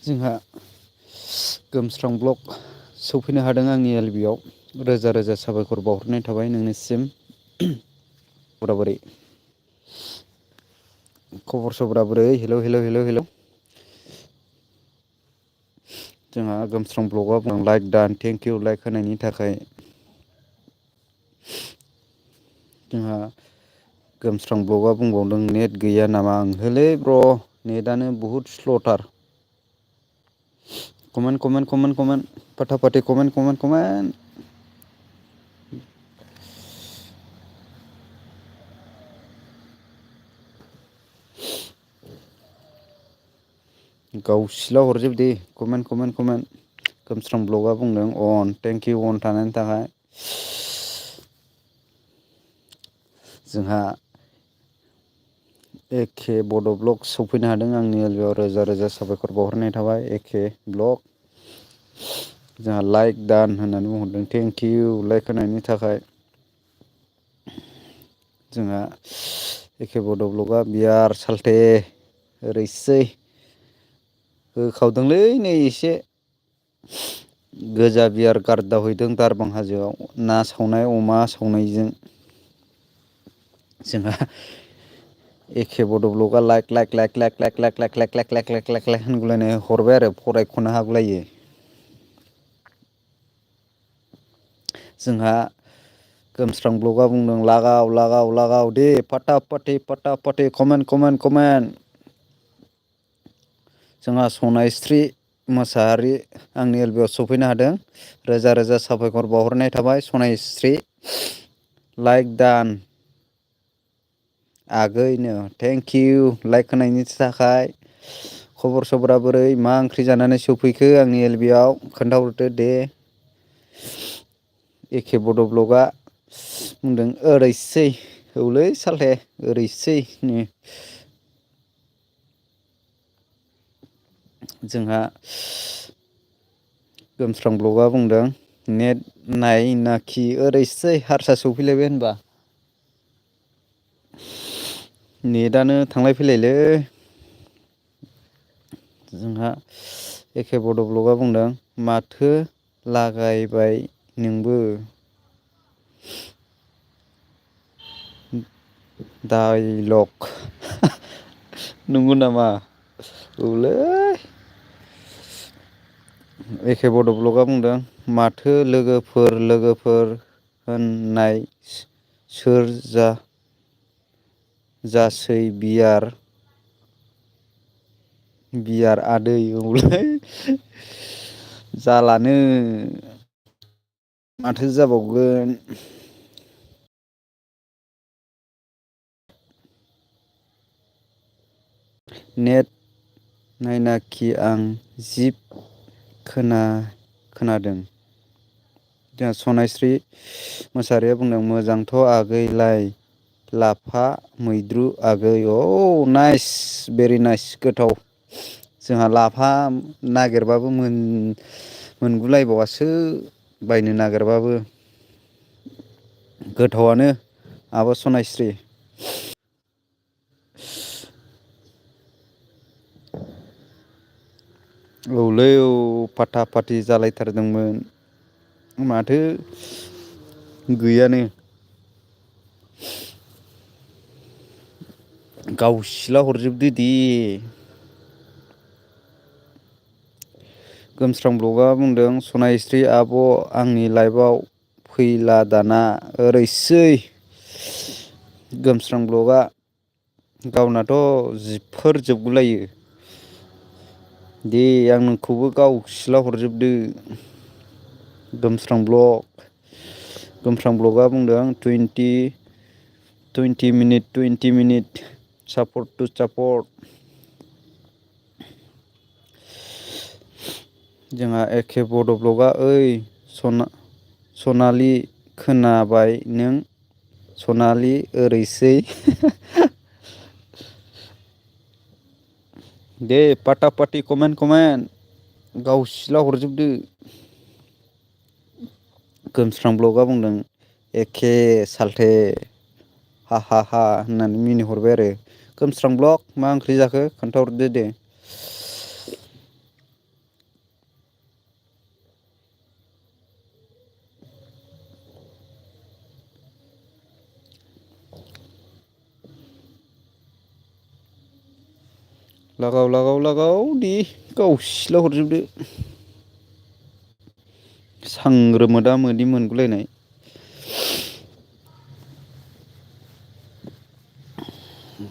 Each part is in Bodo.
जोंहा गोमस्रां ब्लग सफैनो हादों आंनि एलबिआव रोजा रोजा साबायखर बावहरनाय थाबाय नोंनिसिम। खबरा बोरै? खबर सबरा बोरै? Hello hello hello hello. जोंहा गोमस्रां ब्लगआव लाइक दान थेंकिउ लाइक होनायनि थाखाय। जोंहा गोमस्रां ब्लगआ बुंबावदों नेट गैया नामा ओंहोलै ब्र नेटआनो बहुद स्ल'थार। कमेन्ट कमेन्ट कमेन्ट कमेन्ट फाथा फाथि कमेन्ट कमेन्ट कमेन्ट। गावसिला हरजोब दे कमेन्ट कमेन्ट कमेन्ट। गोमस्रां ब्लगआ बुंदों अन थेंकिउ अन थानायनि थाखाय। जोंहा एके बड' ब्लग सफैनो हादों आंनि एलबिआव रोजा रोजा साबायखर बावहरनाय थाबाय एके ब्लग। जोंहा लाइक दान होननानै बुंहरदों थेंकिउ लाइक होनायनि थाखाय। जोंहा एखे बड' ब्लगआ बियार सालथे ओरैसै होखावदोंलै नै एसे गोजा बियार गारदावहैदों दारबां हाजोआव ना सावनाय अमा सावनायजों। जोंहा एखे बड' ब्लगआ like like like like like like like like like like like like like होनगुलायनाय हरबाय आरो फरायख'नो हागुलायो। जोंहा गोमस्रां ब्लगआ बुंदों लागाव लागाव लागाव दे फाटा फाटि फाटा फाटि कमेन्ट कमेन्ट कमेन्ट। जोंहा सनायस्रि मोसाहारि आंनि एलबिआव सफैनो हादों। रोजा रोजा साबायखर बावहरनाय थाबाय सनायस्रि लाइक दान। आगैनो थेंकिउ लाइक होनायनि थाखाय। खबर सबरा बोरै मा ओंख्रि जानानै सफैखो आंनि एलबिआव खोन्थाहरदो दे। एखे बड' ब्लगआ बुंदों ओरैसै औलै सालथे ओरैसै नो। जोंहा गोमस्रां ब्लगआ बुंदों नेट नाय नाखि ओरैसै हारसा सौफैलायबाय होनबा। नेटआनो थांलाय फैलायलै। जोंहा एखे बड' ब्लगआ बुंदों माथो लागायबाय नोंबो। डाइलग नंगौ नामा औलै। एखे बड' ब्लगआ बुंदों माथो लोगोफोर लोगोफोर होननाय सोर जासै बियार बियार आदै औलै जालानो माथो जाबावगोन। नेट नायनाखि आं जिब खोनादों। जोंहा सनायस्रि मोसाहारिया बुंदों मोजांथ' आगैलाय लाफा मैद्रु आगै औ नाइस भेरि नाइस गोथाव। जोंहा लाफा नागिरबाबो मोनगुलायबावासो बायनो नागिरबाबो। गोथावआनो आब' सनायस्रि। औलै औ फाथा फाथि जालायथारदोंमोन माथो गैयानो। गावसिला हरजोबदो दे। गोमस्रां ब्लगआ बुंदों सनायस्रि आब' आंनि लाइफआव फैला दाना ओरैसै गोमस्रां ब्लगआ गावनाथ' जिबफोर जोबगुलायो। दे आं नोंखौबो गावसिला हरजोबदो। गोमस्रां ब्लगआ बुंदों टुइन्टि मिनिट सापर्ट टु सापर्ट। जोंहा एखे बड' ब्लगआ ओइ सनालि खोनाबाय नों सनालि ओरैसै दे पाटा पाटि कमेन्ट गावसिला हरजोबदो। गोमस्रां ब्लगआ बुंदों एखे सालथे हा हा हा होननानै मिनिहरबाय आरो गोमस्रां ब्लग मा ओंख्रि जाखो खोन्थाहरदो दे। लागाव दे गाव सिला हरजोबदो सांग्रोमोदा मोदि मोनगुलायनाय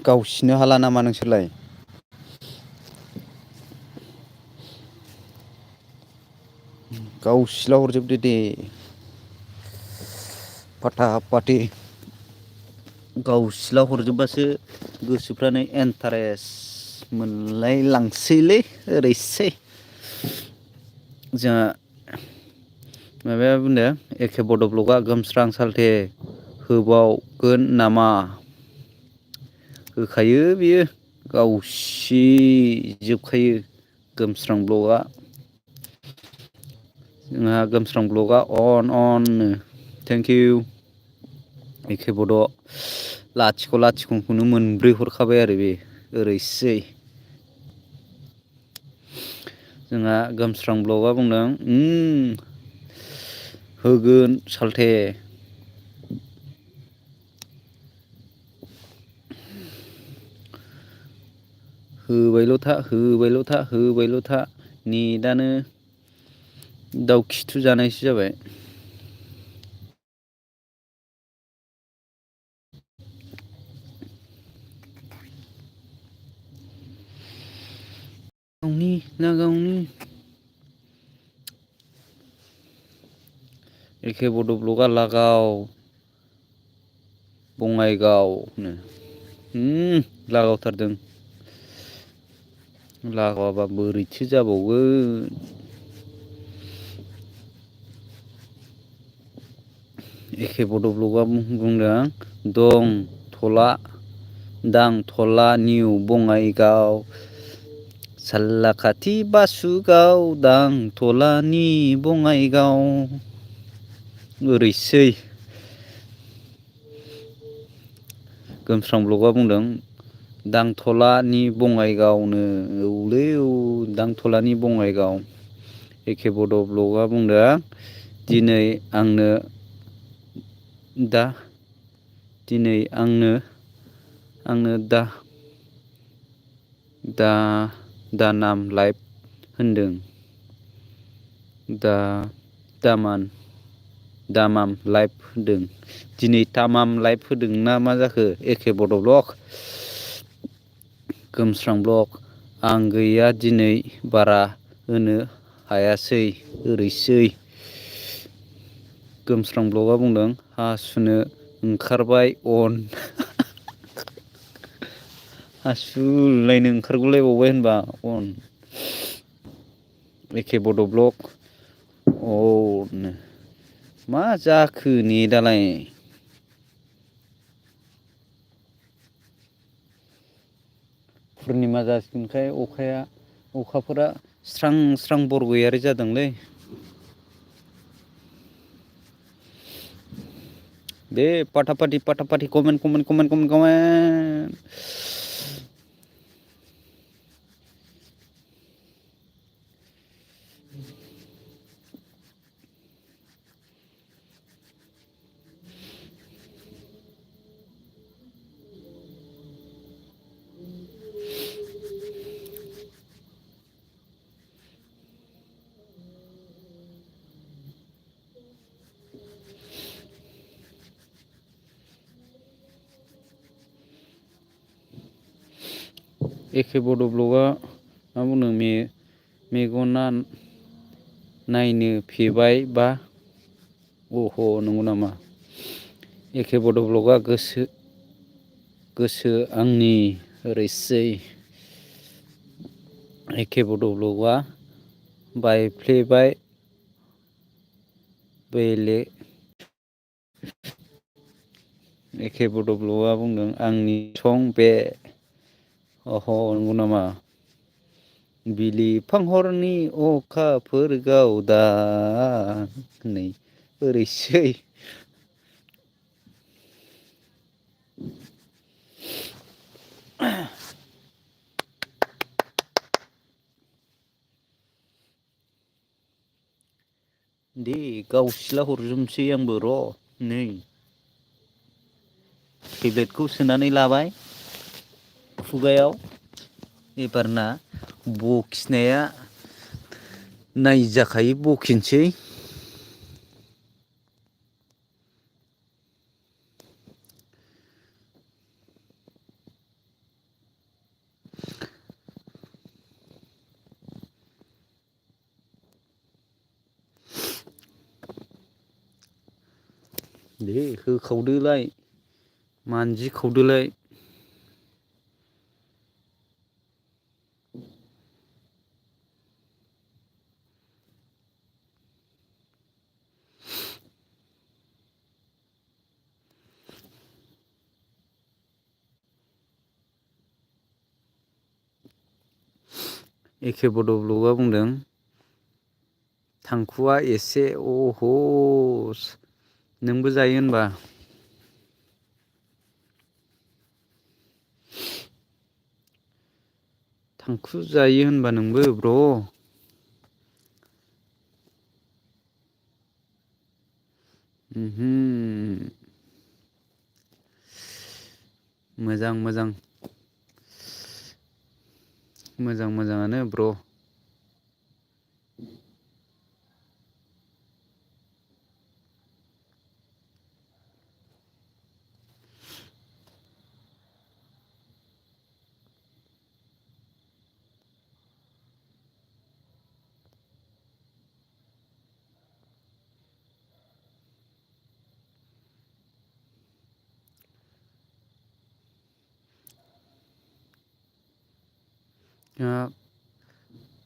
गावसिनो हाला नामा नोंसोरलाय गाव सिला हरजोबदो दे फाटा फाटि गाव सिला हरजोबबासो गोसोफ्रानो एन्टारेस्ट मोनलाय लांसैलै ओरैसै जोंहा माबाया बुंदों एखे बड' ब्लकआ गोमस्रां सालथे होबावगोन नामा होखायो बियो गावसिजोबखायो गोमस्रां ब्लकआ जोंहा गोमस्रां ब्लकआ अन थेंकिउ एखे बड' लाथिख'खौनो मोनब्रै हरखाबाय आरो बे ओरैसै जोंहा गोमस्रां ब्लकआ बुंदों होगोन सालथे होबायल' था नेटानो दाउ खिथु जानायसो जाबाय गावनि एखे बड' ब्लकआ लागाव बङाइगावनो लागावथारदों लागावाबा बोरैथो जाबावगोन एखे बड' ब्लकआ बुंदों दं थला दां थला निउ बङाइगाव सालाकाथि बासुगाव दां थलानि बङाइगाव ओरैसै गोमस्रां ब्लकआ बुंदों दांथलानि बङाइगावनो औलै दांथलानि बङाइगाव एखे बड' ब्लकआ बुंदों दिनै आंनो दा नाम लाइफ होनदों दामाम लाइफ होदों दिनै तामाम लाइफ होदों ना मा जाखो एखे बड' ब्लक गोमस्रां ब्लक आं गैया दिनै बारा होनो हायासै ओरैसै गोमस्रां ब्लकआ बुंदों हासुनो ओंखारबाय हासुलायनो ओंखारगुलायबावबाय होनबा एखे बड' ब्लक मा जाखो नेटालाय पुर्निमा जासिगोनखाय अखाफोरा स्रां स्रां बरगयारि जादोंलै दे पाटा पाटि कमेन्ट एखे बड' ब्लकआ मा बुंदों मेगना नायनो फेबाय बा नंगौ नामा एखे बड' ब्लकआ गोसो आंनि ओरैसै एखे बड' ब्लकआ बायफ्लेबाय बेले एखे बड' ब्लकआ बुंदों आंनि सं बे नंगौ नामा बिलिफां हरनि अखाफोर गावदां नै ओरैसै दे गाव सिला हरजोबसै आंबो र' नै टेब्लेटखौ सोनानै लाबाय खुगायाव एबारना बखिनाया नायजाखायो बखिनोसै। दे होखावदोलाय मानजिखावदोलाय। एके बड' ब्लगआ बुंदों थांखुआ एसे अह नोंबो जायो होनबा? थांखु जायो होनबा नोंबो ब्र'? मोजां मोजां। मोजां मोजाङानो ब्र'।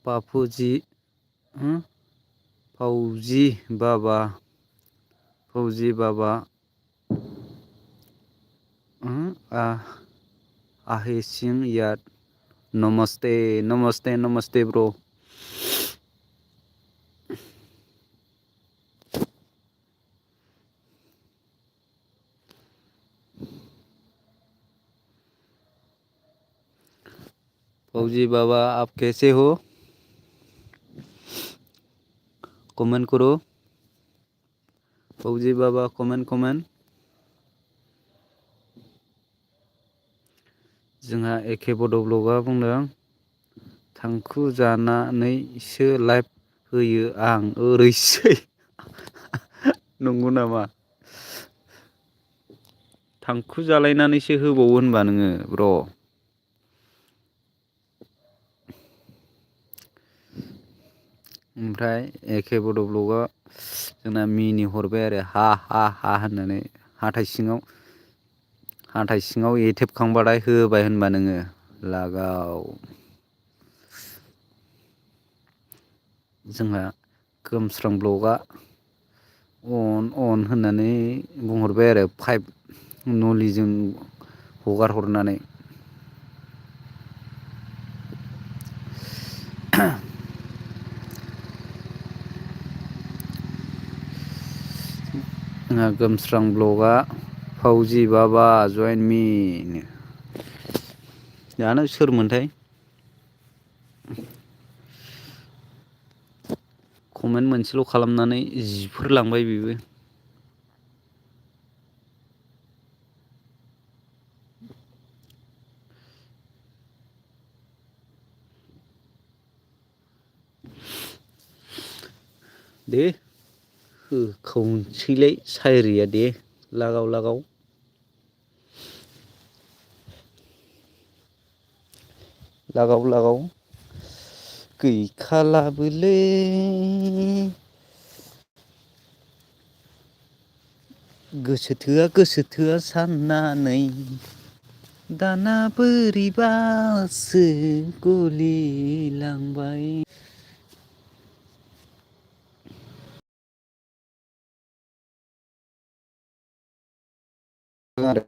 बापुजि फौजि बाबा आहे सिं याद नमस्ते नमस्ते नमस्ते ब्र'। फौजी बाबा आप कैसे हो? कमेंट करो फौजी बाबा कमेंट। जोंहा एके बड' ब्लगआ बुंदों थांखु जानानैसो लाइभ होयो आं ओरैसै। नंगौ नामा? थांखु जालायनानैसो होबावो होनबा नोङो ब्र'? ओमफ्राय एके बड' ब्लगआ जोंना मिनि हरबाय आरो हा होननानै हाथाय सिङाव एथेबखांबाथाय होबाय होनबा नोङो लागाव। जोंहा गोमस्रां ब्लगआ अन होननानै बुंहरबाय आरो 5 नलिजों हगार हरनानै। जोंहा गोमस्रां ब्लगआ फौजि बाबा जइन मि जानो सोरमोनथाय? कमेन्ट मोनसेल' खालामनानै जिफोर लांबाय बेबो। दे होखावसैलाय सायरिया दे लागाव। लागाव गैखालाबोलै। गोसो थोआ साननानै दाना बोरैबासो गलिलांबाय।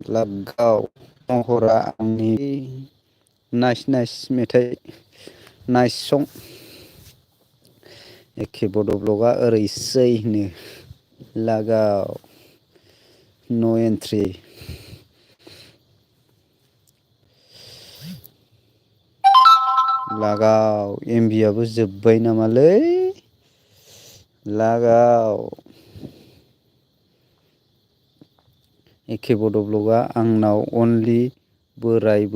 लागाव महरा आंनि नाइस मेथाइ नाइस सं। एके बड' ब्लगआ ओरैसैनो लागाव न' एन्ट्रि। लागाव एमबियाबो जोब्बाय नामालै लागाव। एके बड' ब्लगआ आंनाव अनलि बोराय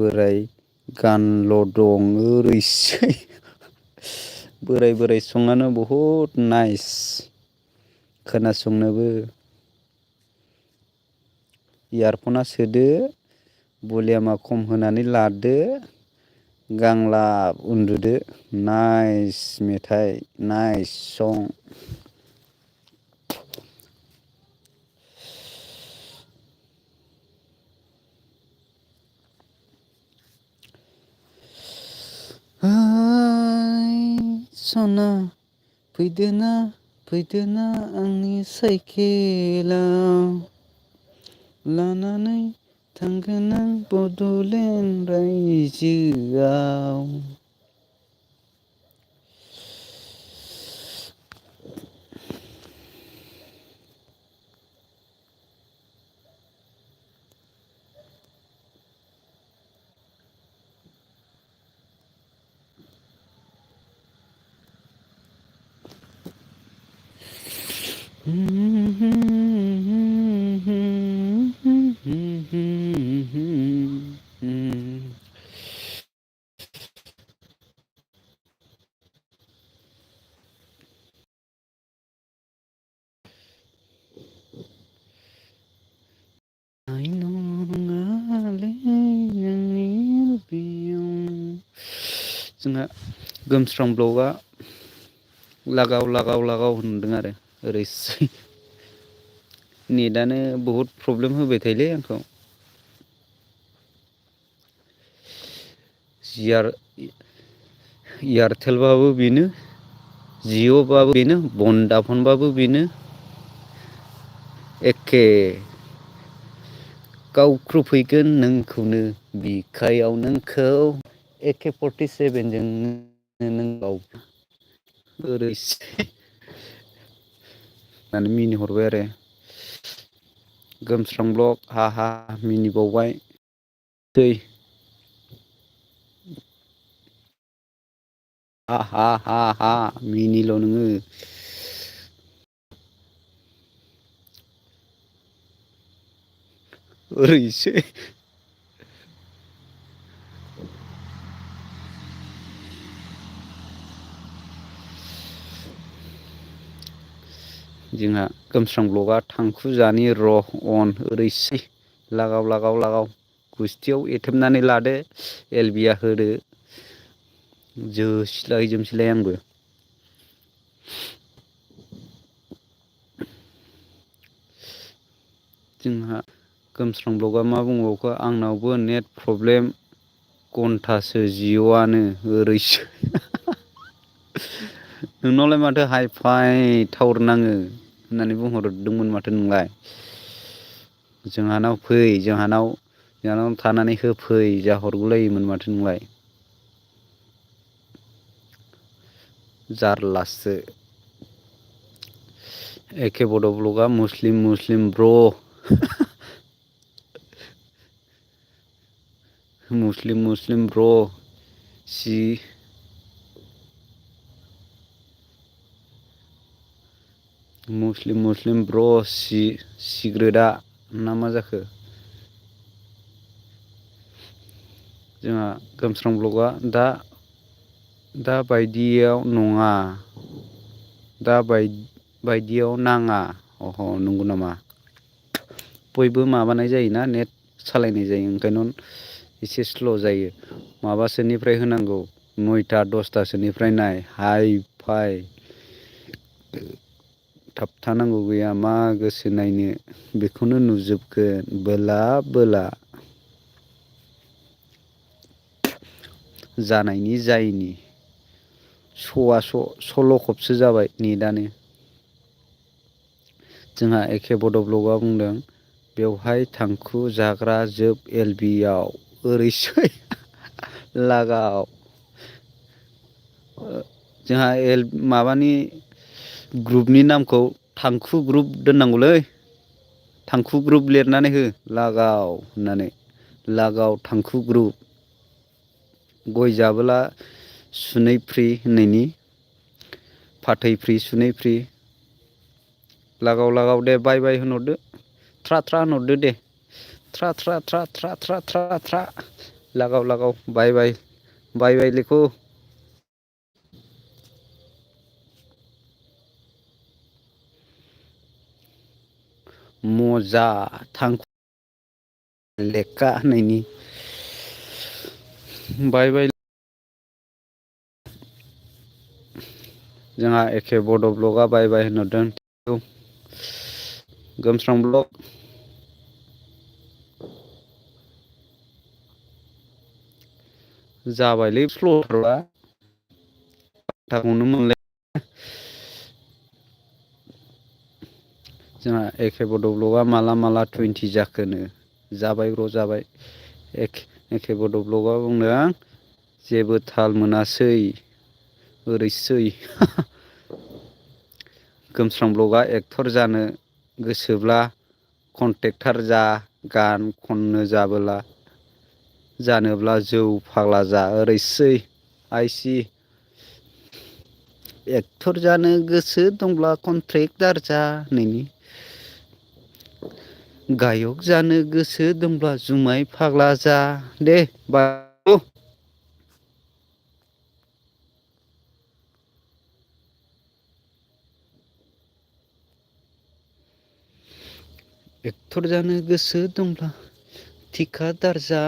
गानल' दं ओरैसै बोराय बोराय सङानो बहुद नाइस खोनासंनोबो। इयारफना सोदो भलियामा खम होनानै लादो गांलाब उन्दुदो नाइस मेथाइ नाइस सं। हाय सना फैदोना आंनि साइकेलाव लानानै थांगोन आं बड'लेण्ड रायजोआव। जोंहा गोमस्रां ब्लगआ लागाव होनदों आरो ओरैसै नेटआनो बहुद प्रब्लेम होबाय थायोलै आंखौ। एयारटेलबाबो बेनो जिअ'बाबो बेनो भडाफनबाबो बेनो एखे गावख्रुफैगोन नोंखौनो बिखायाव नोंखौ एके 47जों नों गाव ओरैसै होननानै मिनिहरबाय आरो गोमस्रां ब्लक हा मिनिबावबाय दै हा मिनिल' नोङो। ओरैसै जोंहा गोमस्रां ब्लकआ थांखु जानि र' अन ओरैसै लागाव गुस्थियाव एथेबनानै लादो एलबिया होदो जोसिलाय आंबो। जोंहा गोमस्रां ब्लकआ मा बुंबावखो आंनावबो नेट प्रब्लेम घन्टासो जिअ'आनो ओरैसो नोंनावलाय माथो हाइ-फाइ टावार नाङो होननानै बुंहरदोंमोन माथो नोंलाय। जोंहानाव फै जोंहानाव थानानै होफै जाहरगुलायोमोन माथो नोंलाय। जारलासो एके बड' ब्लकआ मुस्लिम ब्र' मुस्लिम ब्र' सि मुस्लिम ब्र' सिग्रेटआ ना मा जाखो। जोंहा गोमस्रां ब्लकआ दा बायदियाव नङा दा बायदियाव नाङा अह नंगौ नामा। बयबो माबानाय जायोना नेट सालायनाय जायो ओंखायनो एसे स्ल' जायो माबासोनिफ्राय होनांगौ 9टा 10टासोनिफ्राय नाय हाइ-फाइ थाबथानांगौ गैया मा गोसो नायनो बेखौनो नुजोबगोन बोला जानायनि जायैनि सल'खबसो जाबाय नेटानो। जोंहा एके बड' ब्लकआ बुंदों बेवहाय थांखु जाग्रा जोब एलबिआव ओरैसै लागाव जोंहा माबानि ग्रुपनि नामखौ थांखु ग्रुप दोननांगौलै थांखु ग्रुप लिरनानै हो लागाव होननानै लागाव थांखु ग्रुप गय जाबोला सुनै फ्रि होननायनि फाथै फ्रि सुनै फ्रि लागाव दे बाय होनहरदो थ्रा होनहरदो दे थ्रा लगाव बाय बाय लिखो मजा थां लेखा होननायनि बाय जोंहा एखे बड' ब्लगआ बाय होनहरदों गोमस्रां ब्लग जाबायलै फ्ल'रआ थाखौनो मोनलाय जोंहा एखे बड' ब्लगआ माला 20 जाखोनो जाबाय ब्र जाबाय एखे बड' ब्लगआ बुंदों जेबो थाल मोनासै ओरैसै गोमस्रां ब्लगआ एक्टर जानो गोसोब्ला कन्ट्रेक्टार जा गान खननो जाबोला जानोब्ला जौ फाग्ला जा ओरैसै आइसि एक्टर जानो गोसो दंब्ला कन्ट्रेक्टार जा नैनि गायक जानो गोसो दंब्ला जुमाय फाग्ला जा दे बा एक्टर जानो गोसो दंब्ला थिखादार जा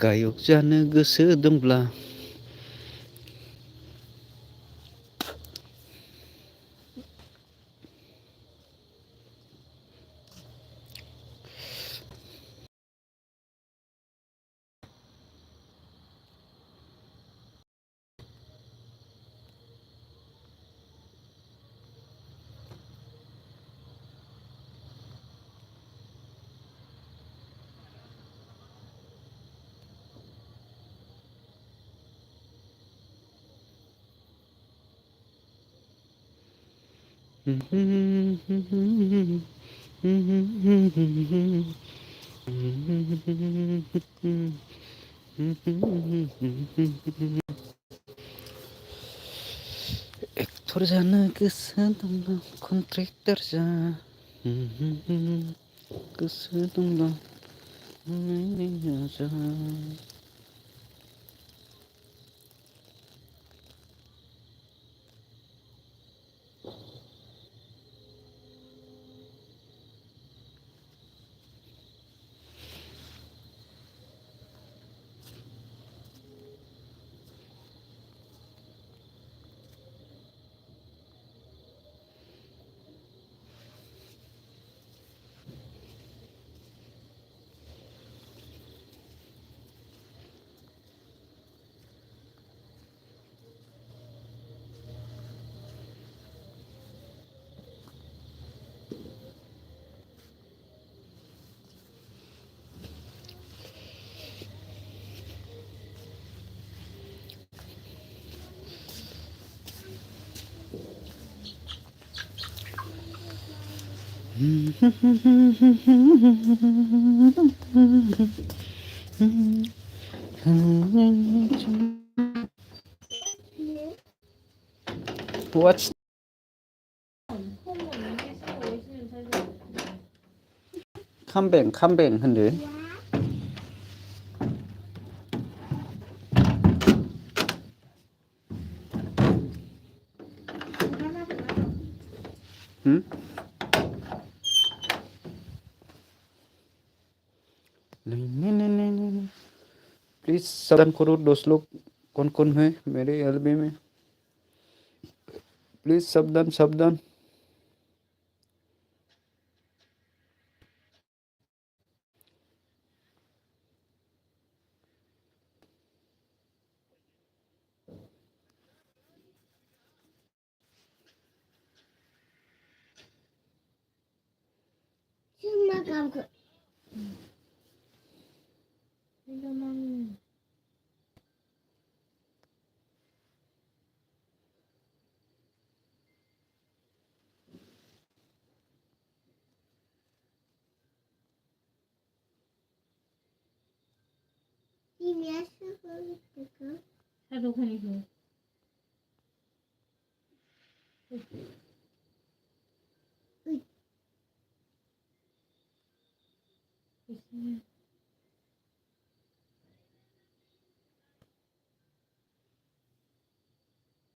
गायक जानो गोसो दंब्ला एक्टर जानो गोसो दंब्ला कन्ट्रेक्टार जा गोसो दंब्ला जा What's come back होनदो प्लीज सावधान करो 10 लोग कौन कौन है मेरे एलबी में प्लीज सावधान